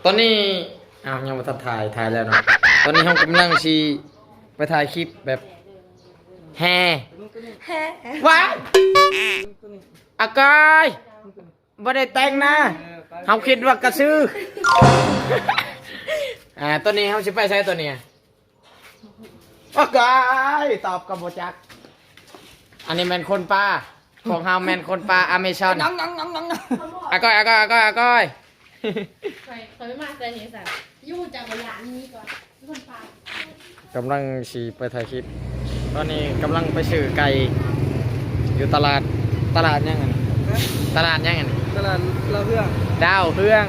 ຕອນນີ້ ອ້າວ ຍັງບໍ່ທັນຖ່າຍ ຖ່າຍແລ້ວເນາະ. ຕອນນີ້ເຮົາກຳລັງຊິໄປຖ່າຍຄລິບແບບແຫ່ ແຫ່ ວ້າຍ ອາກາຍ ບໍ່ໄດ້ແຕ່ງນາ ເຮົາຄິດວ່າກະສື. ອ່າ ຕອນນີ້ເຮົາຊິໄປໃສຕອນນີ້? ອາກາຍ ຕອບກໍບໍ່ຈັກ. ອັນນີ້ແມ່ນຄົນປ່າ ຂອງເຮົາແມ່ນຄົນປ່າອາເມຊອນ. ອາກອຍ ອາກອຍ ອາກອຍ ອາກອຍ. ຂ້ອຍ ຂ້ອຍມາແຕ່ນີ້ຊັ້ນ ຢູ່ຈັກບໍ່ຢ້ານນີ້ກ່ອນ ຄົນປ່າ. ກຳລັງຊິໄປຖ່າຍຄລິບ ຕອນນີ້ກຳລັງໄປຊື້ໄກ່ຢູ່ຕະຫຼາດ ຕະຫຼາດຫຍັງອັນນີ້? ຕະຫຼາດຫຍັງອັນນີ້? ຕະຫຼາດດາວເຮືອງ ດາວເຮືອງ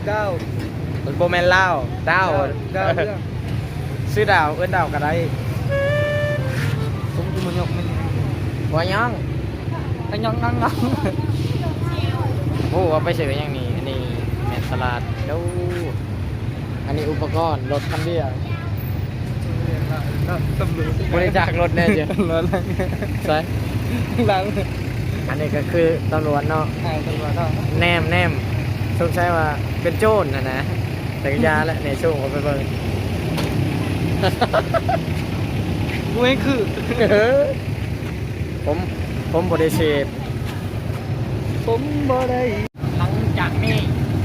ດາວ ບໍ່ແມ່ນລາວ ດາວ ດາວ ດາວເຮືອງ. ຊື່ດາວ ເອີ້ນດາວກໍໄດ້. ຜົມຄືມາຍົກມັນ ບໍ່ຫຍັງ ກະຫຍັງ ຫຍັງ ຫຍັງ. ໂອ້ ວ່າໄປຊື້ຫຍັງນີ້? ອັນນີ້ແມ່ນຕະຫຼາດ. ໂອ້ ອັນນີ້ອຸປະກອນລົດຄັນດຽວ. ຕຳຫຼວດ ບໍລິຈາກລົດແດ່ເຈົ້າ. ລົດ ໃສ? ຫຼັງ ອັນນີ້ກໍຄືຕຳຫຼວດເນາະ. ອ່າ ຕຳຫຼວດເນາະ. ແນມ ແນມ ສົງໄສວ່າເປັນໂຈນຫັ້ນນະ. ຈັກກະຍານແຫຼະ ນີ້ ຊູມເຂົ້າໄປເບິ່ງ. ກູເອງຄື ຜົມ ຜົມບໍ່ໄດ້ເສບ ຜົມບໍ່ໄດ້. ຫຼັງຈາກນີ້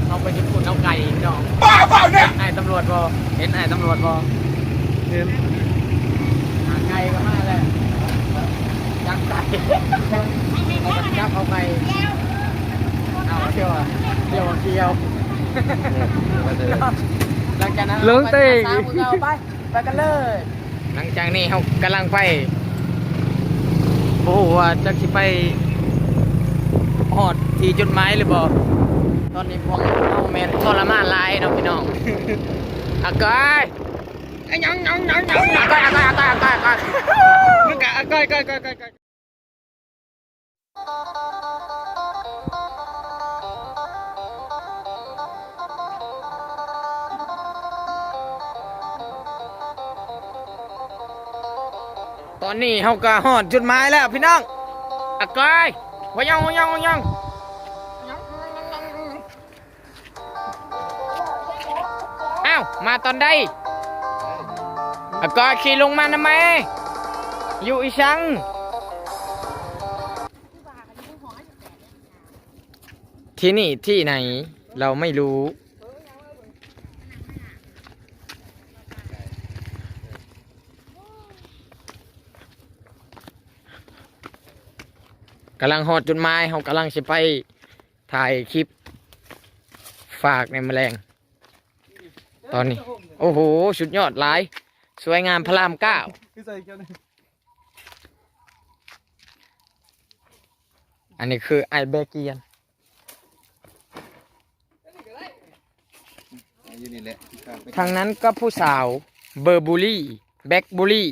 ເຮົາໄປເຮັດບຸນເອົາໄກ່ພີ່ນ້ອງ. ອ້າຍຕຳຫຼວດບໍ່? ເຫັນອ້າຍຕຳຫຼວດບໍ່? ເຫັນ. ອ່າ ໄກ່ກໍມາແລ້ວ ຈັບໄກ່ ຈັບເອົາໄກ່. ເອົາ ທ່ຽວ ທ່ຽວ ທ່ຽວ. ຫຼັງຈາກນັ້ນ ລົງເຕະ ເອົາໄປ ໄປກັນເລີຍ. ຫຼັງຈາກນີ້ເຮົາກຳລັງໄປ ບໍ່ຮູ້ວ່າຈັກຊິໄປຮອດທີ່ຈຸດໝາຍຫຼືບໍ່. ຕອນນີ້ພວກເຮົາແມ່ນທໍລະມານຫຼາຍເນາະພີ່ນ້ອງ. ອາກອຍ ອາກອຍ ອາກອຍ ອາກອຍ ອາກອຍ ອາກອຍ ອາກອຍ ອາກອຍ ອາກອຍ ອາກອຍ. ຕອນນີ້ເຮົາກໍຮອດຈຸດໝາຍແລ້ວພີ່ນ້ອງ. ອາກອຍ ວະຍອງ ວະຍອງ ວະຍອງ. ອ້າວ ມາຕອນໃດ? ອາກອຍ ຂີ່ລົງມານຳແມ່. ຢູ່ອີ່ສັງ? ທີ່ນີ້ທີ່ໄຫນ ເຮົາໄມ່ຮູ້. ກຳລັງຮອດຈຸດໝາຍ ເຮົາກຳລັງຊິໄປ ຖ່າຍຄລິບຝາກໃນມື້ແລງ. ຕອນນີ້ ໂອ້ໂຫ ສຸດຍອດຫຼາຍ ສວຍງາມພະລາມເກົ້າ. ອັນນີ້ຄືອ້າຍແບກຽນ. ຢູ່ນີ້ແຫຼະ. ທາງນັ້ນກໍຜູ້ສາວ ເບີບູລີ ແບກບູລີ.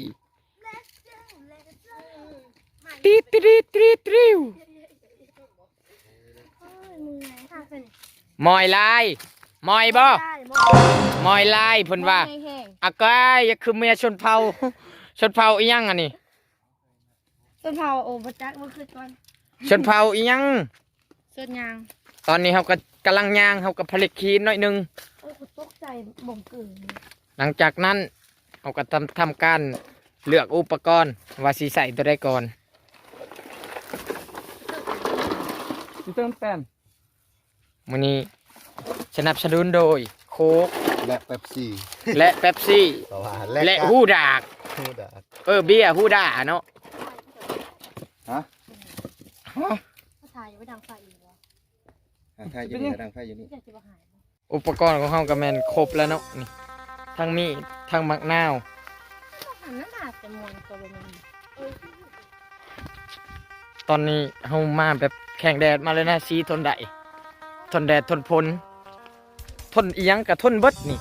ຕີດ ຕີດ ຕີດ ຕີດ. ມອຍລາຍ ມອຍບໍ່? ມອຍລາຍ ເພິ່ນວ່າ. ອາກາຍ ຢ່າຄືເມຍຊົນເຜົ່າ. ຊົນເຜົ່າອີ່ຫຍັງອັນນີ້? ຊົນເຜົ່າ ໂອ້ ບໍ່ຈັກ ບໍ່ຄືກ່ອນ. ຊົນເຜົ່າອີ່ຫຍັງ? ຊົນຫຍັງ? ຕອນນີ້ເຮົາກໍກຳລັງຍ່າງ ເຮົາກໍຜະລິດຂີ້ໜ້ອຍໜຶ່ງ. ໂອ້ ຕົກໃຈ ບໍ່ເກີນ. ຫຼັງຈາກນັ້ນ ເຮົາກໍທຳ ທຳການເລືອກອຸປະກອນວ່າຊິໃຊ້ຕົວໃດກ່ອນ. ຊິເຕີມແປ້ນ. ມື້ນີ້ສະໜັບສະໜູນໂດຍໂຄກ ແລະ ເປັບຊີ ແລະ ເປັບຊີ ເພາະວ່າ ແລະ ແລະ ກະ ຫູດາກ ຫູດາກ. ເອີ ເບຍຫູດາເນາະ. ຮະ? ຮະ? ຖ່າຍຢູ່ ດັງໄຟອີກບໍ່? ອ່າ ຖ່າຍຢູ່ນີ້ ດັງໄຟຢູ່ນີ້. ຢາກຊິບໍ່ຫາຍ. ອຸປະກອນຂອງເຮົາກໍແມ່ນຄົບແລ້ວເນາະ ນີ້ ທັງມີດ ທັງໝາກນາວ. ຕອນນີ້ເຮົາມາແບບແຂງແດດມາເລີຍນະ ສີທົນໄດ້ ທົນແດດທົນຝົນ ທົນອີ່ຫຍັງກໍທົນເບິດນີ້.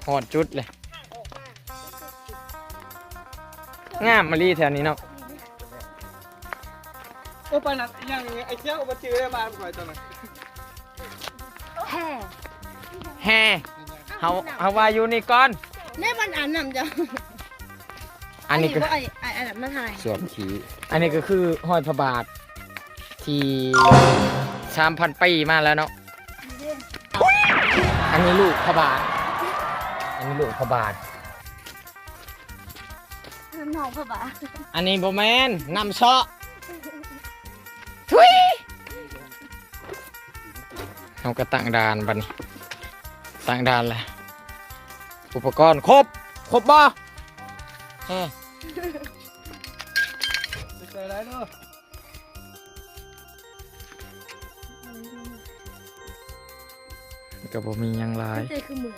ຮອດຈຸດເລີຍ ງາມອີ່ຫຼີແຖວນີ້ເນາະ. ໂອ້ ປານນັ້ນ ອີ່ຫຍັງ ໄອ້ຂຽວບໍ່ຈື່ເລີຍ ບ້ານຂ້ອຍຕອນນັ້ນ. ແຫ່ ແຫ່ ເຮົາ ເຮົາວ່າຢູ່ນີ້ກ່ອນ. ໃນບ້ານອາບນ້ຳເຈົ້າ. ອັນນີ້ກໍ ອັນນີ້ບໍ່ ໄອ້ ໄອ້ ໄອ້ມາຖ່າຍ ສວມຂີ້. ອັນນີ້ກໍຄືຮອຍພະບາດທີ່ສາມພັນປີມາແລ້ວເນາະ. ອຸ້ຍ ອັນນີ້ລູກພະບາດ ອັນນີ້ລູກພະບາດ ນ້ອງພະບາດ ອັນນີ້ບໍ່ແມ່ນ ນ້ຳເຊາະ ທຸຍ ເຮົາກໍຕັ້ງດ່ານບັດນີ້ ຕັ້ງດ່ານແລ້ວ ອຸປະກອນຄົບ ຄົບບໍ່? ເອີ ໃສ່ຫຼາຍເດີ ກໍບໍ່ມີຫຍັງຫຼາຍ ແຕ່ຄືເມືອງ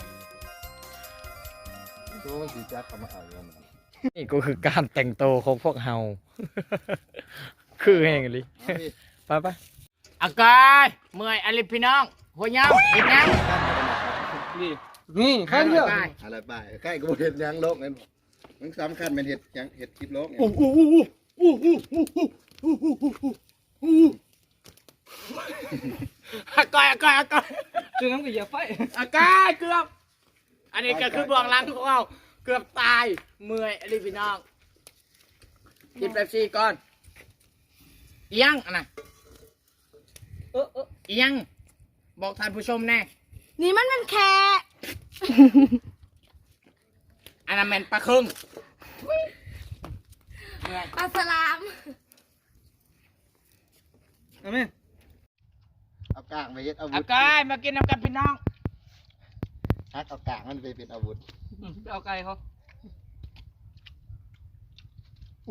ໂຕມັນຊິຈັກເຂົ້າມາເອົາຢູ່ ນີ້ກໍຄືການແຕ່ງໂຕຂອງພວກເຮົາ ຄືແຮງອີ່ຫຼີ ເອົາອີກ ໄປໆ ອາກາຍ ເມື່ອຍອາລິພີ່ນ້ອງ ຫົວຍາວ ເຮັດຫຍັງ? ນີ້ ນີ້ ໄປ ໄປ ອາໄລໄປ ໃກ້ກໍບໍ່ເຮັດຫຍັງດອກ ແມ່ນບໍ່? ມັນສຳຄັນແມ່ນເຮັດຫຍັງ ເຮັດຄລິບລົງ ອາກາຍ ອາກາຍ ອາກາຍ ຊື້ນ້ຳກໍຢ່າໄຟ ອາກາຍ ເກືອບ ອັນນີ້ກໍຄືເບື້ອງຫຼັງຂອງເຮົາ ເກືອບຕາຍ ເມື່ອຍອີ່ຫຼີພີ່ນ້ອງ ກິນເປັບຊີກ່ອນ ອີ່ຫຍັງອັນນັ້ນ? ເອີ ເອີ ອີ່ຫຍັງ? ບອກທ່ານຜູ້ຊົມແດ່ ນີ້ມັນແມ່ນແຂ້ ອັນນັ້ນແມ່ນປາເຄິງ ເມື່ອຍ ປາສະຫຼາມ ເອົາແມ່ ເອົາກ້າງໄປເຮັດອາວຸດ ອາກາຍ ມາກິນນຳກັນພີ່ນ້ອງ ຫັກເອົາກ້າງມັນໄປເປັນອາວຸດ ອືມ ໄປເອົາໄກ່ເຂົາ ອ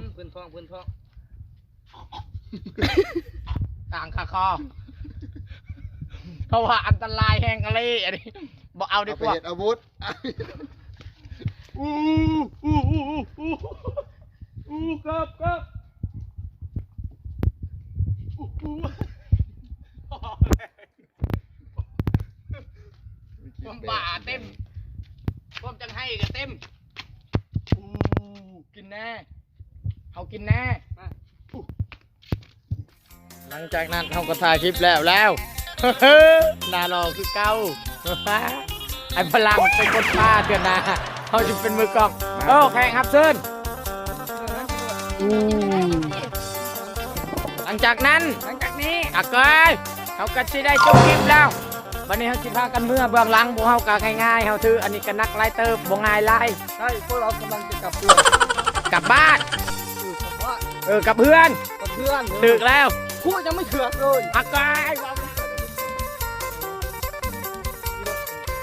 ືມ ເພິ່ນທ້ອງ ເພິ່ນທ້ອງ ກາງຄາຄໍ ເພາະວ່າອັນຕະລາຍແຮງອີ່ຫຼີ ອັນນີ້ບໍ່ເອົາດີກວ່າ ເອົາໄປເຮັດອາວຸດ ອູ ອູ ອູ ອູ ອູ ອູ ກັບ ກັບ ອູ ອູ ຄວາມບ້າເຕັມ ຄວາມຈັງໄຫ້ກໍເຕັມ ອູ ກິນແນ່ ເຮົາກິນແນ່ ມາ ອູ ຫຼັງຈາກນັ້ນເຮົາກໍຖ່າຍຄລິບແລ້ວແລ້ວ ໜ້າຫຼໍ່ຄືເກົ່າ ໄອ້ພະລັງເປັນຄົນພາເທື່ອໜ້າ ເຮົາຊິເປັນມືກ້ອງ ໂອ້ ແຂກຮັບເຊີນ ອູ ຫຼັງຈາກນັ້ນ ຫຼັງຈາກນີ້ ອາກາຍ ເຮົາກໍຊິໄດ້ຈົບຄລິບແລ້ວ ບັດນີ້ເຮົາຊິພາກັນເມືອເບື້ອງຫຼັງ ພວກເຮົາກໍງ່າຍໆ ເຮົາຖືອັນນີ້ກໍໜັກຫຼາຍເຕີບ ບໍ່ງ່າຍຫຼາຍ ໃຊ່ ພວກເຮົາກຳລັງຈະກັບເຮືອນ ກັບບ້ານ ເອີ ກັບບ້ານ ເອີ ກັບເຮືອນ ກັບເຮືອນ ຖືກແລ້ວ ພວກຍັງບໍ່ເຖືກເລີຍ ອາກາຍ